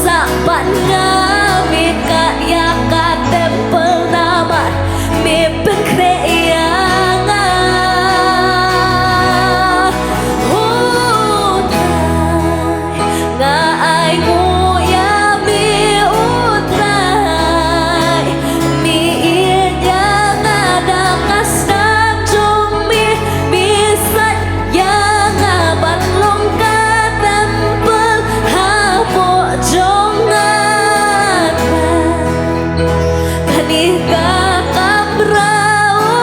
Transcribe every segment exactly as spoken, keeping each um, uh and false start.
Sa ban nga me ka ïa ka temple namar me pynkhreh ïa nga. Ho Trai, nga ai nguh ïa me, O Trai, me ïeit ïa nga da ka snam jong me, me sait ïa nga ban long ka temple hapoh jong nga. Kane ka kamra, O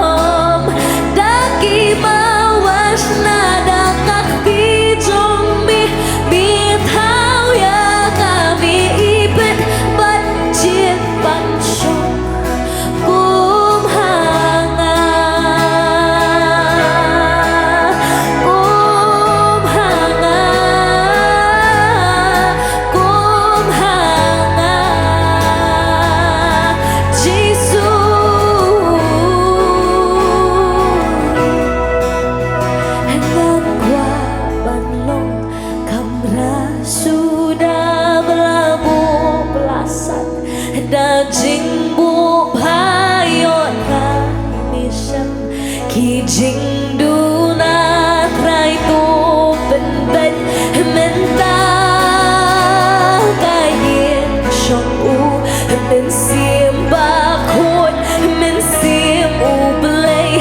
Om, da ki mawa shna da ka kti jong me, me thaw ïa ka, me ibit bad jied ban shong kum ha nga, kum ha nga, kum ha nga, Jisu. Ngan kwah ban long kamra suda ba la buh ba la sat da jingbuh bha ïoh Trai, me shem ki jingduna Trai, to pynbeit mynta ka ïing shong u Mynsiem Bakhuid, Mynsiem U Blei,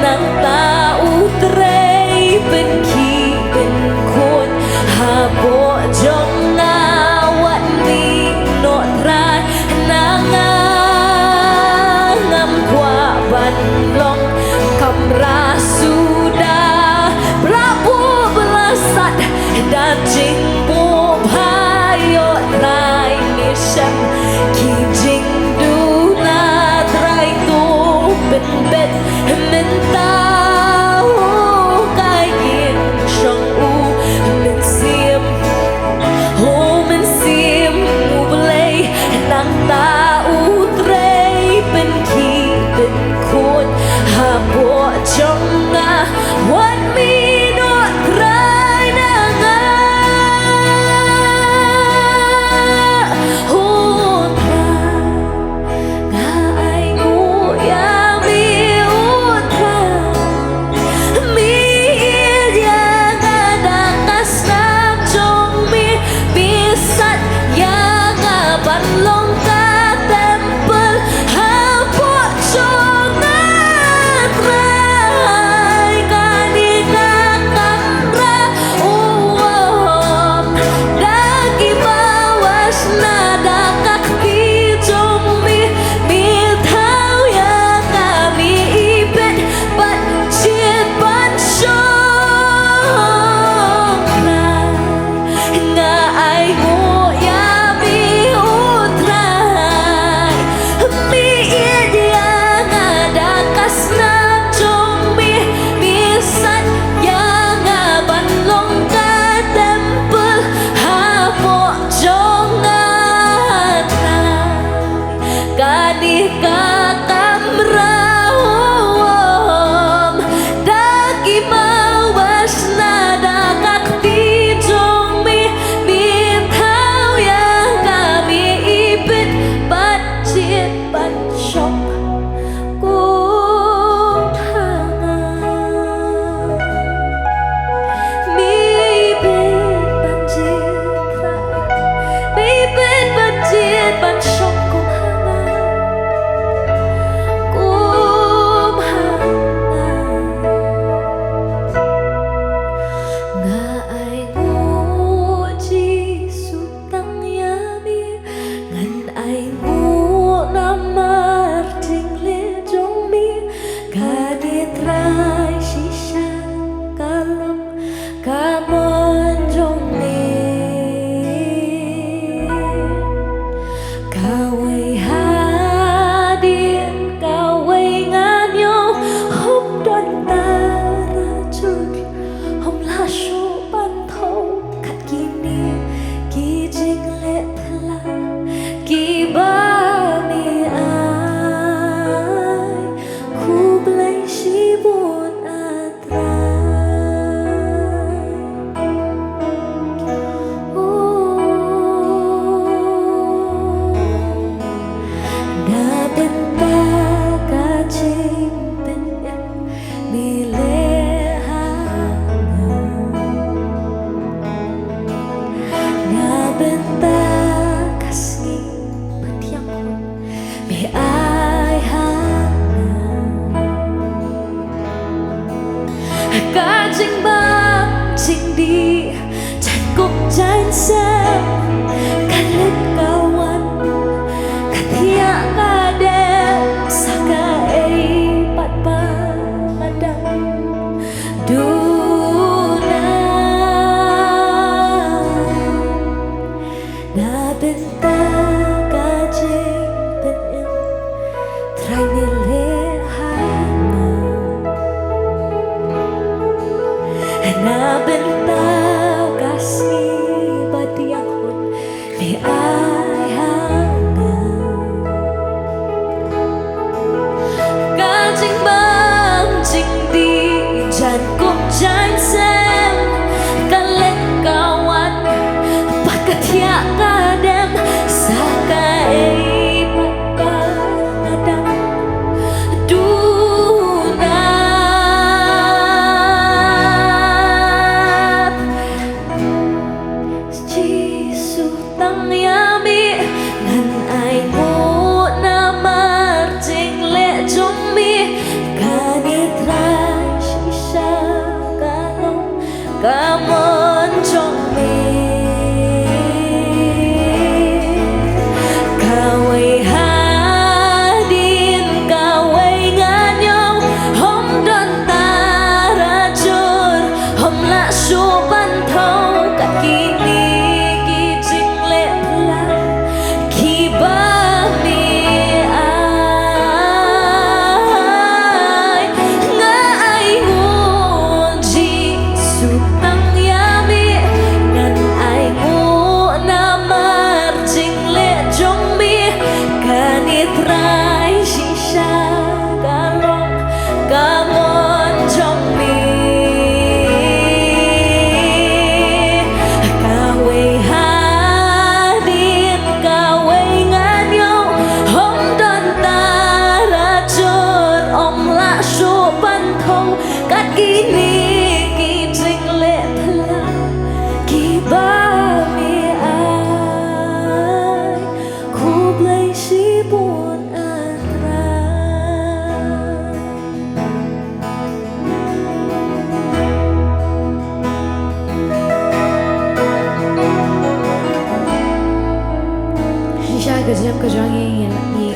nangta U Trai pynkhih pynkhuid hapoh jong nga. Wat mih noh Trai na nga, ngam kwah ban long kamra suda ba la buh ba la sat da jingbuh bha ïoh Trai, me shem ki jingduna Trai, to pynbeit mynta ka ïing shong u Mynsiem, O Mynsiem U Blei, nangta U Trai pynkhih pynkhuid hapoh jong nga. Wat mih noh Trai na nga, O Trai. Nga ai nguh ïa me, O Trai, me ïeit ïa nga da ka snam jong me, me sait ïa nga ban long ka temple hapoh jong nga. Trai, kane ka kamra, O Om, da ki mawa shna da ka kti jong me, me thaw ïa ka, me ibit bad jied ban shong Trai. Nga ai nguh ïa me, O Trai, me ïeit ïa nga da ka snam jong me, me sait ïa nga ban long ka temple hapoh jong nga Trai. Kane ka kamra, O Om, da ki mawa shna da ka kti jong me, me thaw ïa ka, me ibit bad jied ban shong kum ha nga. Me ibit ban jied, me ibit ban jied ban shong kum ha nga. Kum Bynta ka jingpynim me leh ha nga, na bynta ka sngi bad ka jingkhun me ai ha nga. Ka jingbam jingdih, jaiñkup jaiñsem, ka leit ka wan, ka thiah ka dem, sa kaei pat ba nga dang duna. Na bynta ka jingpynim Trai me leh ha nga, na bynta ka sngi bad ka jingkhun me ai ha nga. Ka jingbam jingdih, jaiñkup jaiñsem, ka leit ka wan, bad ka thiah ka dem, sa kaei pat ba nga dang duna. Jisu, tang ïa me ngan ainguh, namar jingleh jong me, kane Trai shisha ka long ka mon jong me. Kawei hadien kawei nga ñiew, ym don tarajur, ym lah shuh ban thew kat kine ki jingleh phylla kiba me ai. Nga ainguh Jisu, tang ïa me ngan ainguh, namar jingleh jong me, kane Trai shisha ka long ka mon jong me. Kawei hadien kawei nga ñiew, ym don tarajur, ym lah shuh ban thew kat kine ki jingleh phylla kiba me ai. Khublei shibun, ah Trai. Shisha ka jingim ka jong ngi, ngi, ngi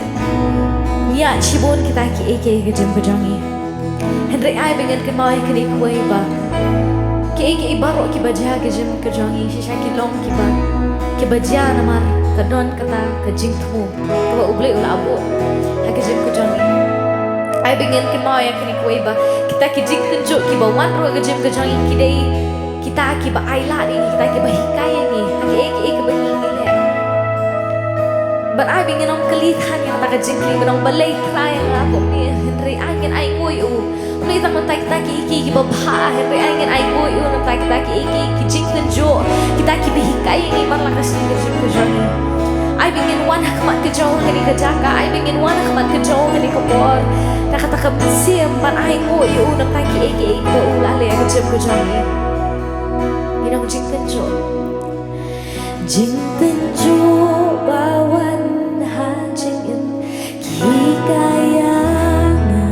ïa shibun kita kiei kiei ka jingim ka jong ngi. Hynrei ai ba ngin kynmaw ïa kane kawei ba kiei kiei baroh kiba jia ha ka jingim ka jong ngi, shisha ki long kiba, kiba jia namar ka don kata ka jingthmu kaba U Blei u la buh ha ka jingim ka jong ngi. Ai ba ngin kynmaw ïa kane kawei ba kita ki jingtynjuh kiba wan ruh ha ka jingim ka jong ngi ki dei kita kiba ai lad ïa ngi, kita kiba hikai ïa ngi ha kiei kiei kiba ngi, ngi leh. Bad ai ba ngin ym kylli than ïa kata ka jingkylli, ba nang balei Trai ïa nga kumne, hynrei ai ngin ainguh ïa u. Ym dei tang mynta kita kiei kiei kiba bha, hynrei ai ngin ainguh ïa u na bynta kita kiei kiei ki jingtynjuh, kita kiba hikai ïa ngi man la ka sngi ka jingim ka jong ngi. Ai ba ngin wan ha khmat ka jong u ha kane ka jaka, ai ba ngin wan ha khmat ka jong u ha kane ka por, na kata ka mynsiem ban ainguh ïa u na bynta kiei kiei kiba u la leh ha ka jingim ka jong ngi. Ngi nang jingtynjuh. Jingtynjuh ba wan ha jingim ki hikai ïa nga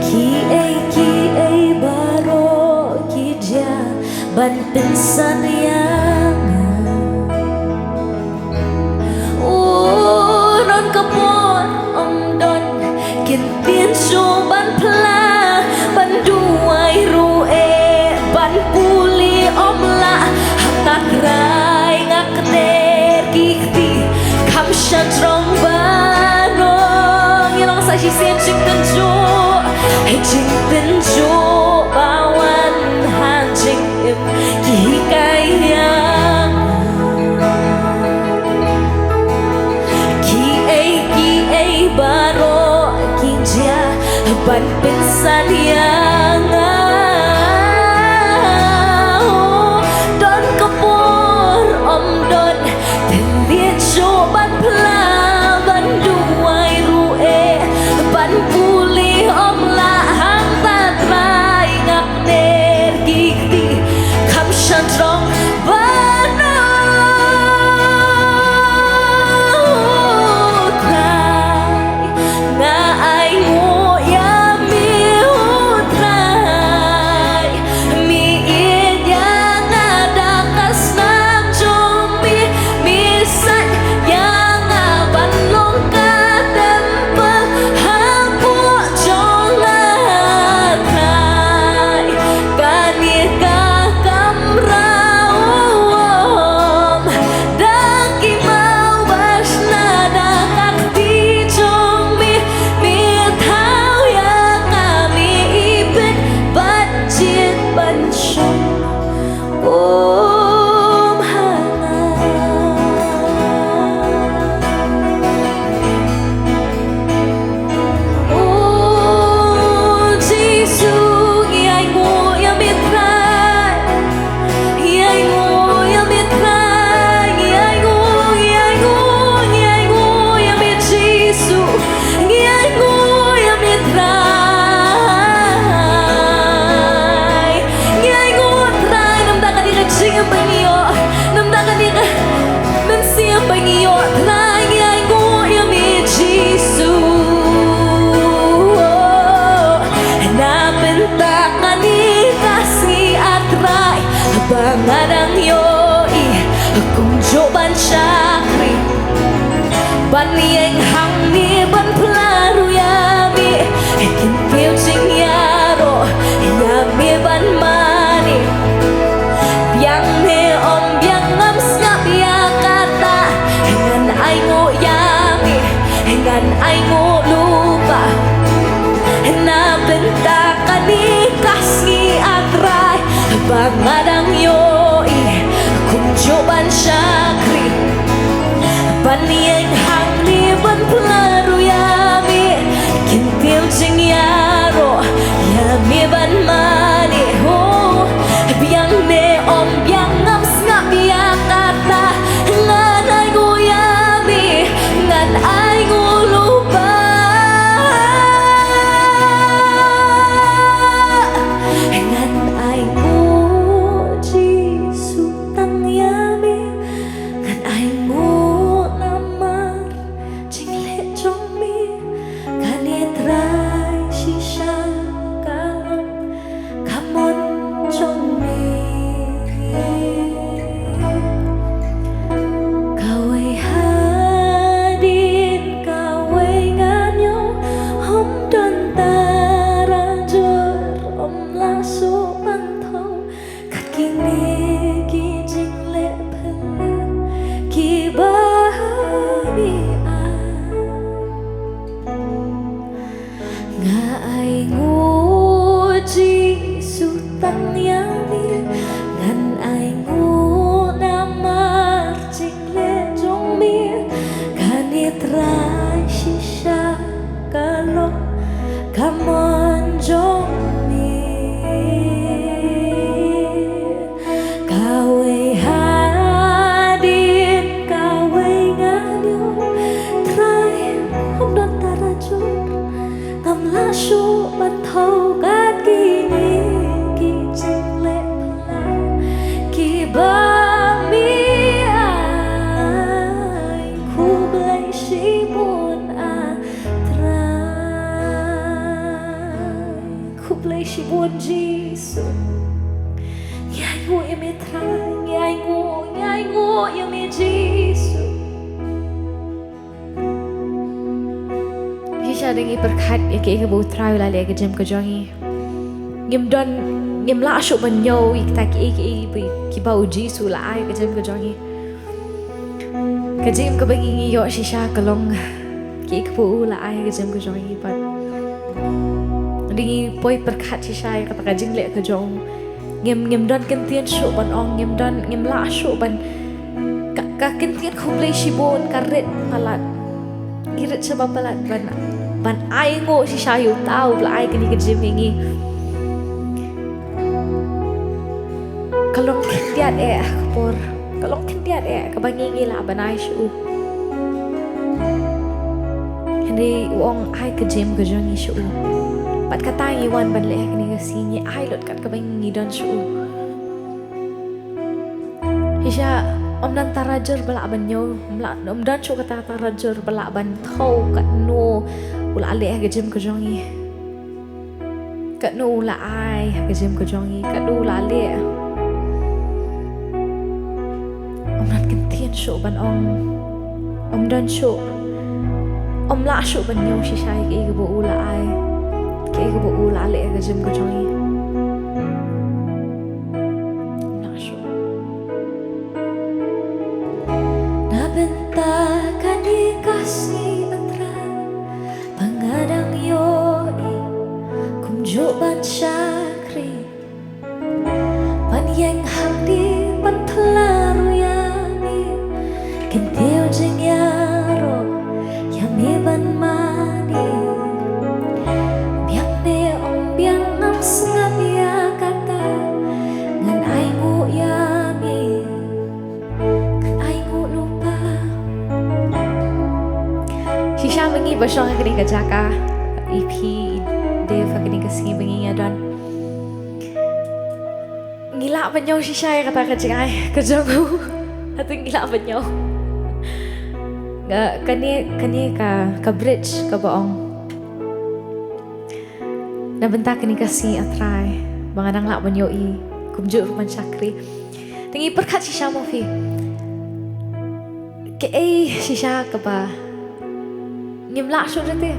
kiei kiei baroh ki jia ban pynsan ïa nga. U, don ka por ym don kin tieng shuh ban phla, ban duwai ruh eh ban pule ym lah. Ha ta Trai nga kner ki kti kham shajrong ban ong. Ïa long sa shisien jingtynjuh, jingtynjuh ba wan ha jing im ki hikai ïa nga kiei kiei baroh ki jia ban pynsan ïa nga. Don ka por ym don tyndiat shuh ban Ban ïeng hangne ban phla ruh ïa me, kin kiew jingïaroh ïa me ban mane. Biang ne ym biang ngam sngap ïa kata, ngan ainguh ïa me, ngan ainguh lypa. Na bynta kane ka sngi, A Trai, ba nga dang ïohi kumjuh ban shakri. Ban ïeng hangne ban phla ruh ïa me, kin kiew jingïaroh ïa me ban mane. Oh, biang ne ym biang ngam sngap ïa kata, ngan ainguh ïa me, ngan ainguh lypa. Ngan ainguh Jisu tang ïa me, ngan ainguh namar jingleh jong me. Kane Trai shisha ka long ka mon jong me. Kawei hadien kawei ngan ïoh, ym don tarajur, ym lah shuh ban thew kat kine ki jingleh phylla kiba me ai. Nga ainguh Jisu tang ïa me, ngan ainguh namar jingleh jong me. Kane Trai shisha ka long ka mon jong me. Kawei hadien kawei ngan ïoh, Trai, ym don tarajur, ngam lah shuh ban thew kat kine ki jingleh phylla kiba me ai. Khublei shibun, A Trai. Khublei shibun Jisu. Ngi ainguh ïa me Trai, ngi ainguh, ngi ainguh ïa me Jisu. Shisha da ngi pyrkhat ïa kaei kaba U Trai u la leh ha ka jingim ka jong ngi, ngim don, ngim lah shuh ban ñiew ïa kita kiei kiei kiba U Jisu u la ai ha ka jingim ka jong ngi. Ka jingim kaba ngi, ngi ïoh shisha ka long kaei kaba u la ai ha ka jingim ka jong ngi, bad da ngi poi pyrkhat shisha ïa kata ka jingleh ka jong u. Ngim, ngim don kyntien shuh ban ong, ngim don, ngim lah shuh ban, ka, ka kyntien khublei shibun ka rit palat. Ngi rit shibun palat ban, ban ainguh shisha ïa uta uba la ai kane ka jingim ïa ngi. Ka long khyndiat eh ka por, ka long khyndiat eh kaba ngi, ngi lah ban ai sha u. Hynrei u ong, ai ka jingim ka jong ngi sha u. Bad kata ngi wan ban leh ha kane ka sngi, ngi ai lut kat kaba ngi don sha u. Shisha, ym don tarajur ba lah ban ñiew, ym lah, ym don shuh kata tarajur ba lah ban thew katno u la leh ha ka jingim ka jong ngi. Katno u la ai ha ka jingim ka jong ngi, katno u la leh. Ym don kyntien shuh ban ong. Ym don shuh. Ym lah shuh ban ñiew shisha ïa kaei kaba u la ai, kaei kaba u la leh ha ka jingim ka jong ngi. Ym lah shuh. Na bynta kane ka sngi, A Trai, ba nga dang ïohi kumjuh ban shakri. Ban ïeng hangne ban phla ruh ïa me, kyntiew jingïaroh ïa me ban mane. Biang ne ym biang ngam sngap ïa kata, ngan ainguh ïa me, ngan ainguh lypa. Shisha ma ngi ba shong ha kane ka jaka, i phi i Dave, ha kane ka sngi ba ngi ïa don, ngi lah ban ñiew shisha ïa kata ka jingai ka jong u. Hato ngi lah ban ñiew? Nga, kane, kane ka, ka bridge kaba ong, na bynta kane ka sngi, A Trai, ba nga dang lah ban ïohi kumjuh ruh ban shakri. Te ngi pyrkhat shisha mo phi. Kaei shisha kaba Ngim lah shuh te.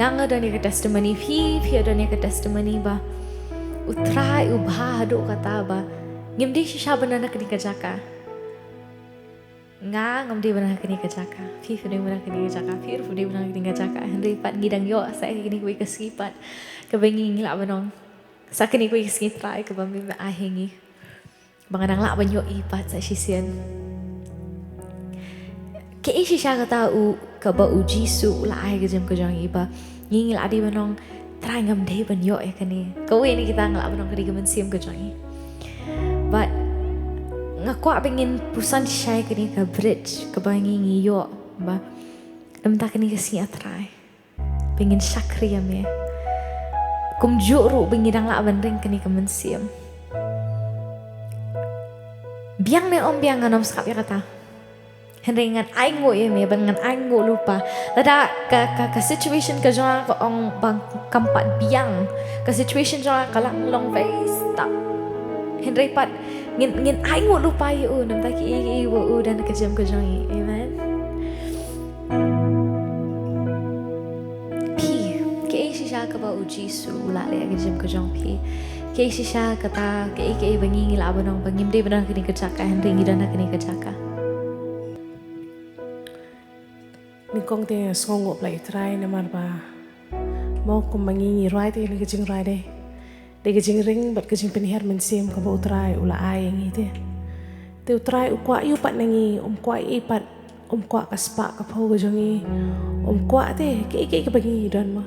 Nga nga don ïa ka testimony, phi phi don ïa ka testimony ba U Trai u bha haduh katta ba ngim dei shisha ban don ha kane ka jaka. Nga ngam dei ban don ha kane ka jaka. Phi phi dei ban don ha kane ka jaka. Phi ruh phi dei ban don ha kane ka jaka. Hynrei pat ngi dang ïoh sa ïa kane kawei ka sngi pat kaba ngi ngi lah ban ong sa kane kawei ka sngi Trai kaba me me ai ha ngi. Ba nga dang lah ban ïohi pat sa shisien. Kaei shisha kata u kaba U Jisu u la ai ka jem ka jong i ba ngi ngi lah dei ban ong Trai ngam dei ban ïoh ïa kane. Kawei na kita nga lah ban ong ka dei ka mynsiem ka jong i. But nga kwah ba ngin puson shisha ïa kane ka bridge kaba ngi ngi ïoh ba namta kane ka sngi A Trai. Ba ngin shakri ïa me. Kumjuh ruh ba ngi dang lah ban ring kane ka mynsiem. Biang ne ym biang ngan ym sngap ïa kata. Hynrei ngan ainguh ïa me ban ngan ainguh lypa. Lada ka ka ka situation ka jong nga ka ong ba kam pat biang. Ka situation jong nga ka la long very stuck. Hynrei pat ngin ngin ainguh lypa ïa u namta ki i ki i wa u don ka jem ka jong i. Amen. Phi, kaei shisha kaba U Jisu u la leh ha ka jem ka jong phi? Kaei shisha kata, kaei kaei ba ngi ngi lah ban ong ba ngim dei ban don ha kane ka jaka hynrei ngi don ha kane ka jaka? Nyngkong te nga sngewnguh pla ïa U Trai namar ba mo kumba ngi ngi rwai te kane ka jingrwai dei. Dei ka jingring bad ka jingpynhiar mynsiem kaba U Trai u la ai ïa ngi te. Te U Trai u kwah ïa u pat na ngi, um kwah ïa i pat, um kwah ka spah ka phew ka jong ngi. Um kwah te kaei kaei kaba ngi don mo.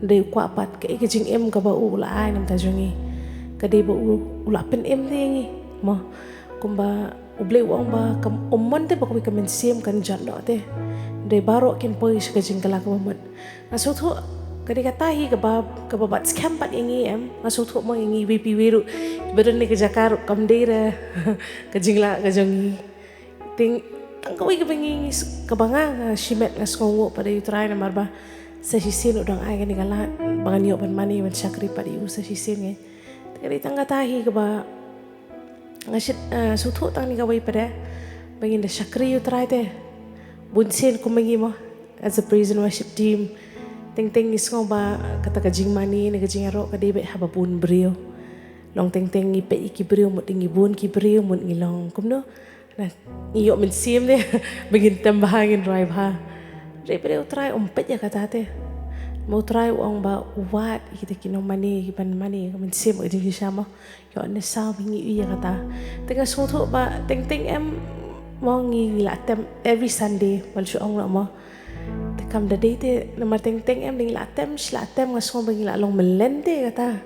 Dei u kwah pat kaei ka jingim kaba u la ai namta jong ngi. Ka dei ba u u la pynim te ïa ngi mo. Kumba U Blei u ong ba kam um mon te ba kawei ka mynsiem kan jot noh te. Dei baroh kin poi sha ka jingkylla kaba mut. Nga sngewthuh ka dei kata hi kaba kaba bat skhem pat ïa ngi em. Nga sngewthuh mo ïa ngi wei pi wei ruh ba don ne ka jaka ruh kam dei re ka jinglah ka jong ngi. Ting tang kawei kaba ngi ngi s- kaba nga nga shimet nga sngewnguh pat ïa U Trai namar ba sa shisien u dang ai kane ka lad ba ngan ïoh ban mane ban shakri pat ïa u sa shisien ngi. Te ka dei tang kata hi kaba nga shit uh, sngewthuh tang ni kawei pat ba ngin da shakri ïa U Trai te. Bun sien kumba ngi mo as a praise and worship team. Teng teng ngi sngew ba kata ka jingmane ne ka jingïaroh ka dei beit haba bun briew. Long teng teng ngi peit ïa ki briew mut ngi bun ki briew mut ngi long kumno. Ngi ïoh mynsiem te ba ngin tem bha ngin rwai bha. Hynrei pat U Trai um peit ïa kata te. Ma U Trai u ong ba u wad ïa kita ki nongmane ki ban mane ka mynsiem ka jingshisha mo. Ïoh ne saw ba ngi ïohi ïa kata. Te nga sngewthuh ba teng teng em mo ngi ngi la tem every Sunday ban shu ong noh mo. Te kam da dei te namar teng teng em ngi la tem shi la tem nga sngew ba ngi la long mlien te kata.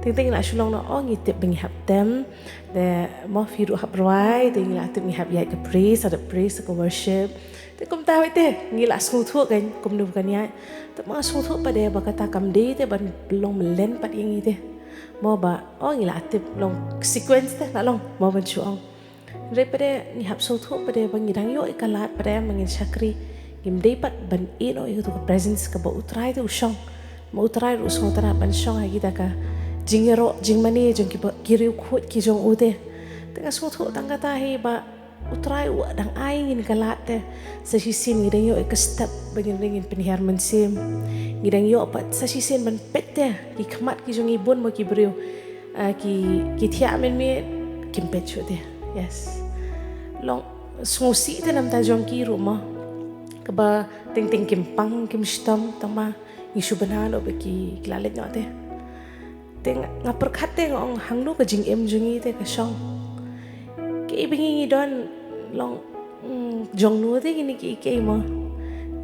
Teng teng ngi la shu long noh o ngi tip ba ngi hap tem. Te mo phi ruh hap rwai te ngi la tip ngi hap ïaid ka praise, ada praise ka worship. Te kumta wei te ngi la sngewthuh kan kumno ba kan ïaid. Te ma sngewthuh pat de ba kata kam dei te ban long mlien pat ïa ngi te. Mo ba o ngi la tip long sequence te la long mo ban shu ong. Hynrei pat de ngi hap sngewthuh pat de ba ngi dang ïoh ïa ka lad pat de ma ngin shakri. Ngim dei pat ban ïeh noh ïa katu ka presence kaba U Trai te u shong. Ma U Trai ruh u sngewtynnat ban shong ha kita ka jingïaroh jingmane jong kiba ki riewkhuid ki jong u te. Te nga sngewthuh tang kata hi ba U Trai u dang ai ngin ka lad te. Sa shisien ngi dang ïoh ïa ka step ba ngin dang ngin pynhiar mynsiem. Ngi dang ïoh pat sa shisien ban peit te ki khmat ki jong ngi bun mo ki briew. Ah, ki ki thiah mynmiet kim peit shuh te. Yes. Long sngewsih te namta jong ki ruh mo. Kaba teng teng kim pang kim shitom tang ma ngi shu bna noh ba ki ki la leit noh te. Te nga pyrkhat te nga ong hangno ka jingim jong ngi te ka shong. Kaei ba ngi ngi don long jong no te kine kiei kiei mo.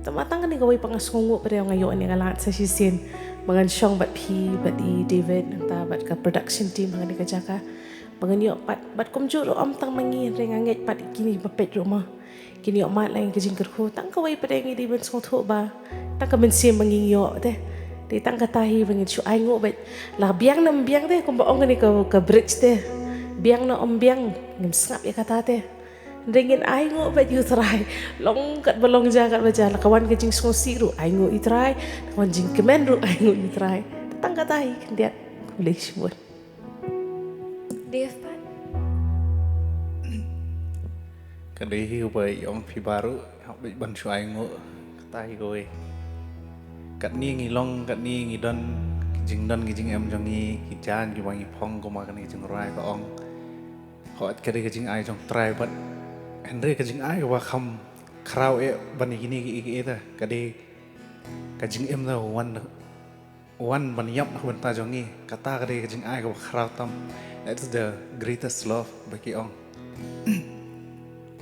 Tang ma tang kane kawei pat nga sngewnguh pat de nga ïoh ne ka lad sa shisien ba ngan shong bad phi bad i David nangta bad ka production team ha kane ka jaka. Ba ngan ïoh pat bad kumjuh ruh ym tang ma ngi hynrei nga ngeit pat kine ba peit ruh mo. Kin ïoh mad lang ka jingkyrkhu tang kawei pat de ngi dei ban sngewthuh ba tang ka mynsiem ba ngi ïoh te. Dei tang kata hi ba ngin shu ainguh bad la biang ne ym biang te kumba ong kane ka ka bridge te. Biang ne ym biang ngim sngap ïa kata te. Hynrei ngin ainguh bad ïa U Trai. Long katba long ja katba ja la ka wan ka jingsngewsih ruh ainguh ïa U Trai. La ka wan jingkmen ruh ainguh ïa U Trai. Tang kata hi khyndiat. Khublei shibun. Dave pat. Ka dei hi uba ïong phi baroh hap bad ban shu ainguh. Ta hi kawei. Katni ngi long, katni ngi don, ki jingdon, ki jingem jong ngi, ki jaiñ, kiba ngi phong, kumba kane ka jingrwai ka ong. Hooid ka dei ka jingai jong Trai bad. Hynrei ka jingai kaba kham khraw eh ban ïa kine ki, ki, ki, ta. Ka dei ka jingim na wan, wan ban ïap na ka bynta jong ngi. Kata ka dei ka jingai kaba khraw tam. That's the greatest love ba ki ong.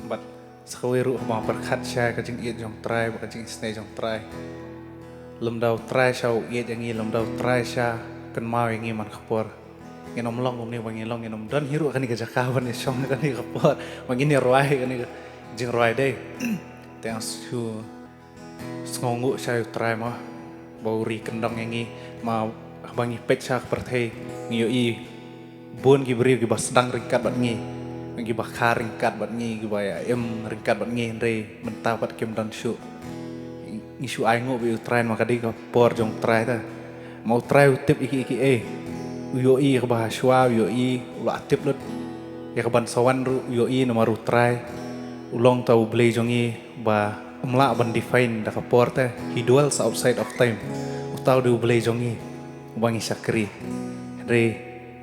Bad sa kawei ruh ba pyrkhat sha ka jingïeit jong Trai, ba ka jingisynei jong Trai. Lymda u Trai sha u ïeit ïa ngi, lymda u Trai sha kynmaw ïa ngi man ka por. Ngin ym long kumne ba ngi long, ngin ym don hi ruh kane ka jaka ban ïashong kane ka por. Ba ngin ïa rwai kane ka jingrwai dei. Te nga shu sngewnguh sha u Trai mo, ba u ri kyndong ïa ngi, ma haba ngi peit sha ka pyrthei, ngi ïohi bun ki briew kiba sdang ryngkat bad ngi, kiba kha ryngkat bad ngi, kiba ïa im ryngkat bad ngi, hynrei mynta pat kim don shuh. Ngi shu ainguh bad u Trai, ma ka dei ka por jong u Trai ta. Ma u Trai u tip ïa ki, ïa ki, eh. U ïohi ïa kaba ha shuwa, u ïohi, u la tip lut ïa kaban sa wan ruh, u ïohi namar u Trai u long ta u Blei jong ngi, ba um lah ban define da ka por te. He dwells outside of time. Uta u dei u Blei jong ngi, uba ngi shakri. Hynrei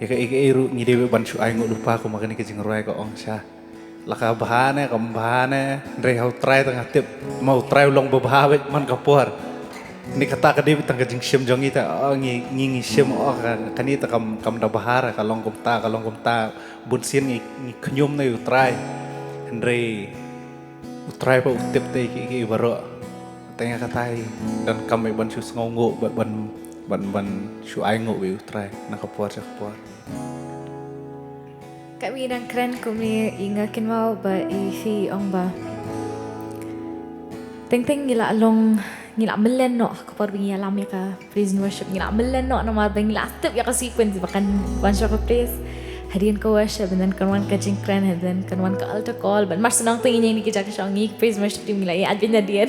ïa kaei kaei ruh ngi dei ban shu ainguh lypa, kumba kane ka jingrwai ka ong sha. La ka bha ne kam bha ne, hynrei ha u Trai tang ha tip. Ma u Trai u long ba bha beit man ka por. Ni kata ka dei tang ka jingshim jong ngi ta, oh, ngi, ngi, ngi shim, oh, ka, kane ta kam, kam da bha, ka long kumta, ka long kumta. Bun sien ngi, ngi khñium na u Trai. Hynrei u Trai ba u tip te ki, ki baroh. Te nga kata hi, donkam ban shu sngewnguh, ban, ban, ban, ban shu ainguh bad u Trai na ka por sha ka por. Ka mi nang kren kumne, i nga kynmaw ba i phi ong ba. Teng teng ngi la long, ngi la mlien noh, ka por ba ngi ïalam ïa ka praise and worship, ngi la mlien noh namar ba ngi la tip ïa ka sequence ba kan wan sha ka praise. Hadien ka worship, and then kan wan ka jingkren, and then kan wan ka altar call, ban mar shu nang teng ïa ngi ki jaka shong, ngi praise and worship team ngi la ïa advin hadien.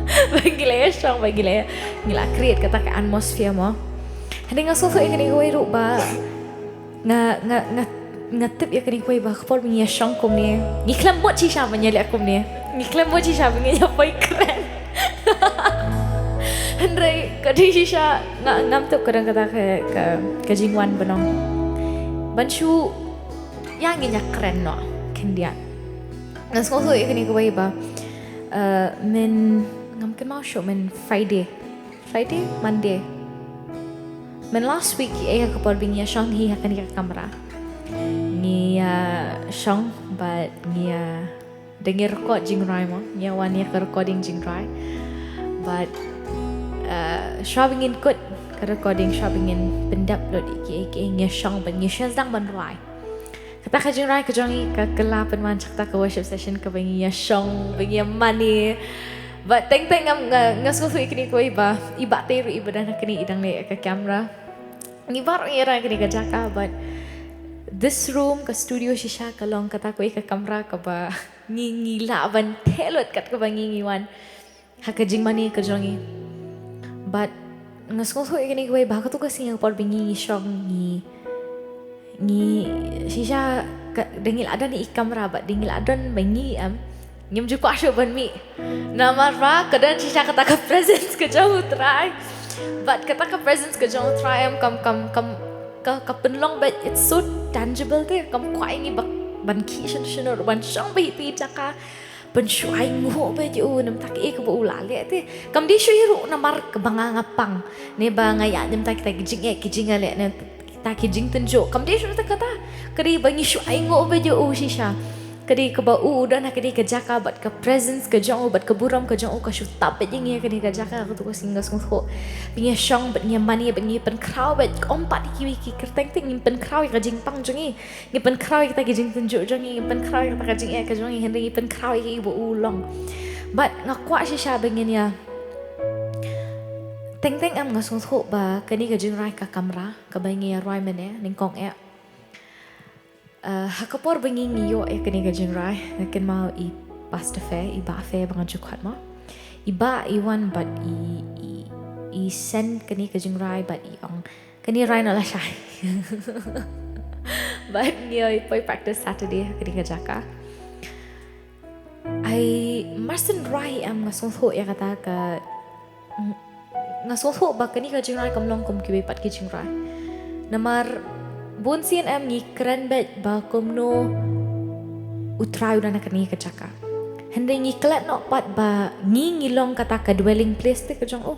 Ba ngi la ïa shong, ba ngi la ïa, ngi la create kata ka atmosphere mo. Hadien nga sngewthuh ïa kane kawei ruh ba nga, nga, nga, nga tip ïa kane kawei ba ka por ba ngi ïa shong kumne, ngi khlem mut shisha ba ngi ïa leh kumne. Ngi khlem mut shisha ba ngi ïa poi kren. Hynrei ka dei shisha nga, ngam tip ka dang kata ka, ka, ka jingwan ba nong ban shu ïa ngi ïa kren noh khyndiat. Nga sngewthuh ïa kane kawei ba, eh, myn, ngam kynmaw shuh, myn Friday. Friday, Monday. Myn last week, eh, ka por ba ngi ïa shong hi ha kane ka kamra. Ngi ïa shong bad ngi ïa, da ngi record jingrwai mo, ngi ïa wan ïa ka recording jingrwai. Bad, eh, shuwa ba ngin kut ka recording, shuwa ba ngin pyndep lut ïa ki, ïa ki, ngi ïa shong bad ngi ïa sdang ban rwai. Kata ka jingrwai ka jong ngi ka kylla pynwan sha kata ka worship session kaba ngi ïa shong, ba ngi ïa mane. Bad teng teng ngam, nga, nga sngewthuh ïa kane kawei ba i Bah Teru, i ba don ha kane, i dang leh ïa ka camera. Ngi baroh ngi ïa rwai ha kane ka jaka, but this room, ka studio shisha, ka long kata kawei ka kamra kaba ngi, ngi lah ban theh lut kat kaba ngi, ngi wan ha ka jingmane ka jong ngi. But nga sngewthuh ïa kane kawei ba ha kato ka sngi, ha ka por ba ngi, ngi shong, ngi, ngi shisha ka, da ngi la don i kamra bad da ngi la don ba ngi, em, ngim ju kwah shuh ban mih. Namar ba ka don shisha kata ka presence ka jong u Trai. But kata ka presence ka jong u Trai, em, kam, kam, kam, ka, ka pynlong ba it's so tangible te, kam kwah ïa ngi ba ban khie shano shano, ban shong ba ha phi jaka. Ban shu ainguh beit ïa u, namar kata kaei kaba u la leh te. Kam dei shuh hi ruh namar kaba nga nga pang, ne ba nga ïaid namar kita ki jingeh ki jingïaleh, ne kita ki jingtynjuh. Kam dei shuh namar kata. Ka dei ba ngi shu ainguh beit ïa u shisha. Ka dei kaba u, u don ha kane ka jaka bad ka presence ka jong u bad ka burom ka jong u ka shu tap beit ïa ngi ha kane ka jaka, kato ka sngi nga sngewthuh. Ba ngi ïa shong bad ngi ïa mane bad ngi ïa pynkhraw beit, ym pat ïa kiwei ki kyrteng te, ngi pynkhraw ïa ka jingpang jong ngi. Ngi pynkhraw ïa kita ki jingtynjuh jong ngi, ngi pynkhraw ïa kita ka jingeh ka jong ngi, hynrei ngi pynkhraw ïa kaei ba u long. Bad nga kwah shisha ba ngin ïa, teng teng, em, nga sngewthuh ba kane ka jingrwai ka kamra kaba ngi ïa rwai mynne, nyngkong eh. Eh, ha ka por ba ngi, ngi ïoh ïa kane ka jingrwai, nga kynmaw i Pastor Fe, i Bah Fe ba nga ju khot mo. I Bah i wan bad i, i, i send kane ka jingrwai bad i ong, kane rwai noh lashai. Bad ngi ïa poi practice Saturday ha kane ka jaka. Ha Ai, marsien rwai em nga sngewthuh ïa kata ka, nga sngewthuh ba kane ka jingrwai kam long kum kiwei pat ki jingrwai. Namar bun sien em ngi kren beit ba kumno U Trai u don ha kane ka jaka. Hynrei ngi klet noh pat ba ngi ngi long kata ka dwelling place te ka jong u.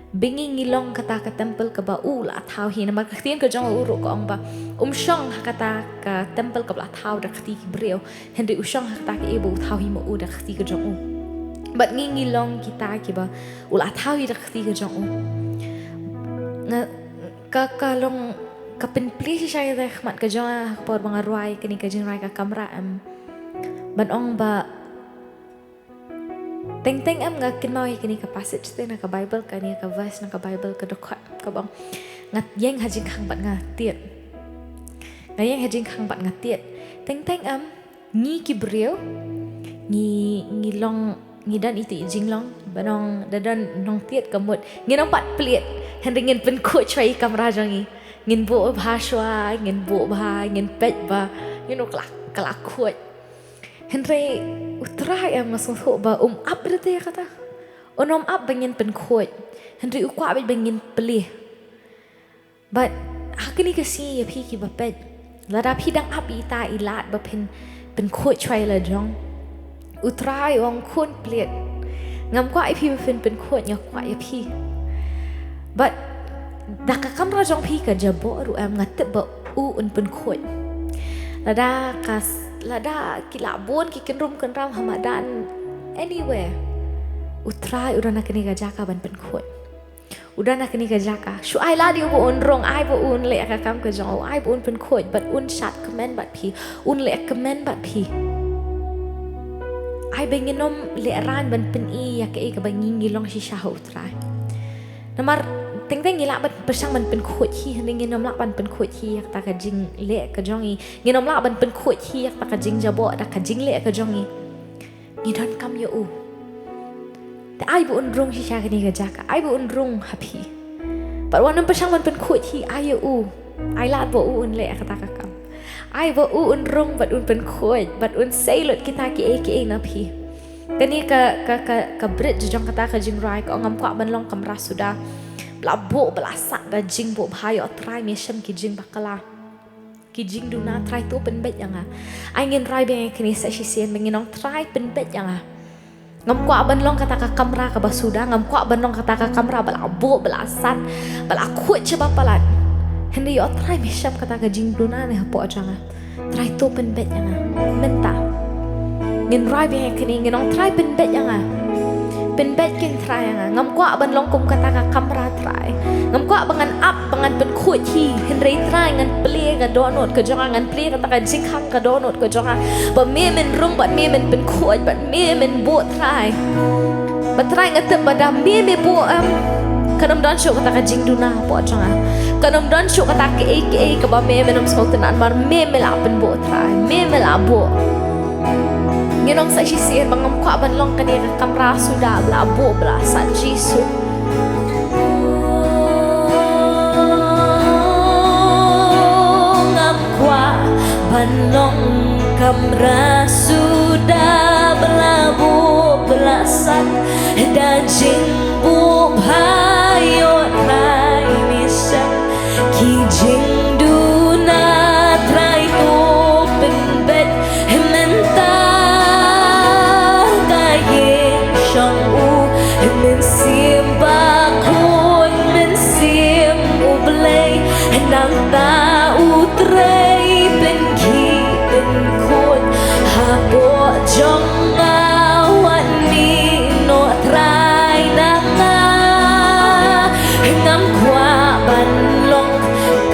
Ba ngi ngi long kata ka temple kaba u la thaw hi, namar ka ktien ka jong u ruh ka ong ba um shong ha kata ka temple kaba la thaw da ka kti ki briew. Hynrei u shong ha kata ka ei ba u thaw hi ma u da ka kti ka jong u. Bad ngi ngi long kita kiba u la thaw hi da ka kti ka jong u. Nga ka ka long ka pynplie shisha ïa ka khmat ka jong nga ha ka por ba nga rwai kane ka jingrwai ka kamra em. Ban ong ba teng teng em nga kynmaw ïa kane ka passage te na ka Bible, kane ka verse na ka Bible ka dkhot kaba ong, nga ïeng ha jingkhang bad nga tied. Nga ïeng ha jingkhang bad nga tied. Teng teng em ngi ki briew ngi ngi long, ngi don ïa ki jinglong ba nong da don nongtied ka mut ngin ym pat plied. Hynrei ngin pynkhuid shuwa ïa ka kamra jong ngi. Ngin buh bha shuwa, ngin buh bha, ngin peit ba, you know, ka la, ka la khuid. Hynrei U Trai em nga sngewthuh ba um ap ruh te ïa kata. Un ym ap ba ngin pynkhuid. Hynrei u kwah beit ba ngin plie. Bad ha kane ka sngi ïa phi kiba peit, lada phi dang ap ïa ita i lad ba phin pynkhuid shuwa ïa la jong, U Trai u ong khun plied. Ngam kwah ïa phi ba phin pynkhuid, nga kwah ïa phi. Bad da ka kamra jong phi ka jaboh ruh em, nga tip ba u un pynkhuid. Lada ka s-, lada ki la bun ki kynrum kynram ha madan, anywhere, U Trai u don ha kane ka jaka ban pynkhuid. U don ha kane ka jaka. Shu ai lad ïa u ba un rung, ai ba un leh ka kam ka jong u, ai ba un pynkhuid, bad un shad kmen bad phi, un leh kmen bad phi. Ai ba ngin ym leh rang ban pyni ïa kaei kaba ngi ngi long shisha ha U Trai. Namar teng teng ngi lah ban pyrshang ban pynkhuid hi, hynrei ngin ym lah ban pynkhuid hi ïa kata ka jingleh ka jong ngi. Ngin ym lah ban pynkhuid hi ïa kata ka jingjaboh da ka jingleh ka jong ngi. Ngi donkam ïa u. Te ai ba un rung shisha kane ka jaka, ai ba un rung ha phi. Bad wat nym pyrshang ban pynkhuid hi, ai ïa u. Ai lad ba u un leh kata ka kam. Ai ba u un rung bad un pynkhuid bad un sei lut kita kiei kiei na phi. Kane ka, ka, ka, ka bridge jong kata ka jingrwai ka ong ngam kwah ban long kamra suda ba la buh ba la sat da jingbuh bha, ïa U Trai me shem ki jingbakla. Ki jingduna, Trai to pynbeit ïa nga. Ai ngin rai biang ïa kine sa shisien, ba ngin ong Trai pynbeit ïa nga. Ngam kwah ban long kata ka kamra kaba suda, ngam kwah ban long kata ka kamra ba la buh, ba la sat, ba la khuid shaba palat. Hynrei ïa U Trai me shem kata ka jingduna ne hapoh jong nga. Trai to pynbeit ïa nga. Mynta ngin rai biang ïa kine, ngin ong Trai pynbeit ïa nga. Pynbeit kin Trai ïa nga. Ngam kwah ban long kum kata ka kamra Trai. Ngam kwah ba ngan ap ba ngan pynkhuid hi, hynrei Trai ngan plie ka dohnud ka jong nga, ngan plie kata ka jingkhang ka dohnud ka jong nga. Ba me men rung bad me men pynkhuid bad me men buh Trai. Ba Trai nga tip ba da me me buh em, kan ym don shuh kata ka jingduna hapoh jong nga. Kan ym don shuh kata kaei kaei kaba me men ym sngewtynnad, namar me me la pynbuh Trai, me me la buh. Ngin ong sa shisien ba ngam kwah ban long kane ka kamra suda ba la buh ba la sat Jisu. Ngam kwah ban long kamra suda ba la buh ba la sat da jingbuh bha, ïa U Trai me shem ki jingduna, Trai to pynbeit mynta. Ka ïing shong U Mynsiem Bakhuid, Mynsiem U Blei, nangta U Trai pynkhih pynkhuid hapoh jong nga, wat mih noh Trai na nga. Ngam kwah ban long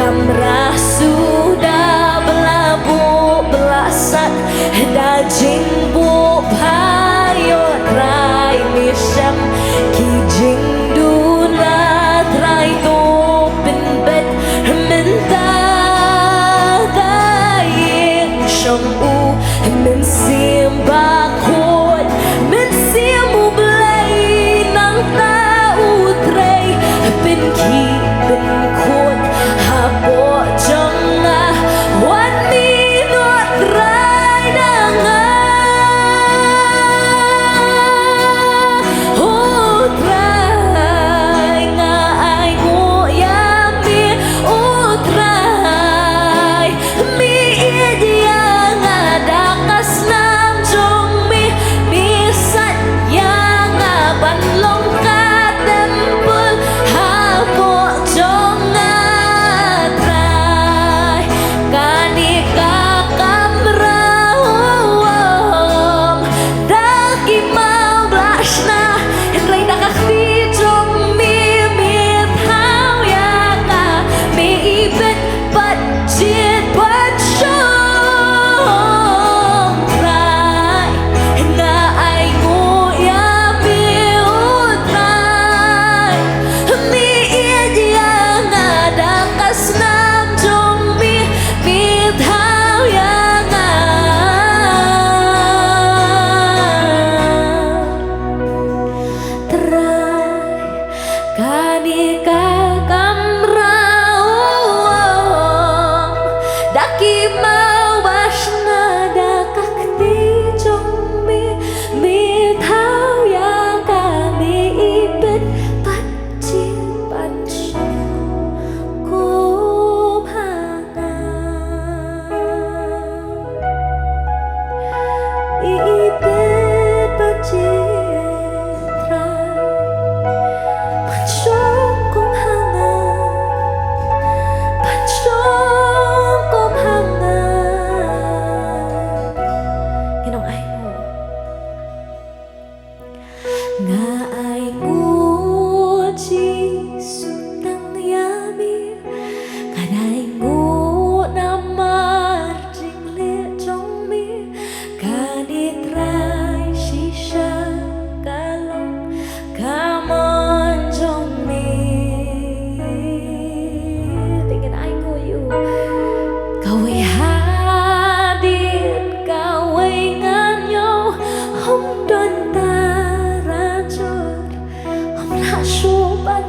kamra suda ba la buh ba la sat da jingbuh bha, ïa U Trai me shem ki jingduna, Trai to pynbeit mynta. Ka ïing shong U Mynsiem Bakhuid, Mynsiem U Blei, nangta U Trai pynkhih pynkhuid hapoh jong nga, wat mih noh Trai na nga. Kane ka kamra, oh, da ki maw ba shna da ka kti jong me, me thaw ïa kane i pit pat jin ban shong kum ha nga. I, i pit pat jin Trai. Ban shong kum ha nga. Ban shong kum ha nga. Ngin ong ainguh. Nga ainguh Jisu tang ïa me. Ngan ainguh namar jingleh jong me. Kane Trai shisha ka long ka mon jong me. Te ngin ainguh ïa u. Kawei hadien kawei ngan ïoh, ym don tarajur, ym lah shuh ban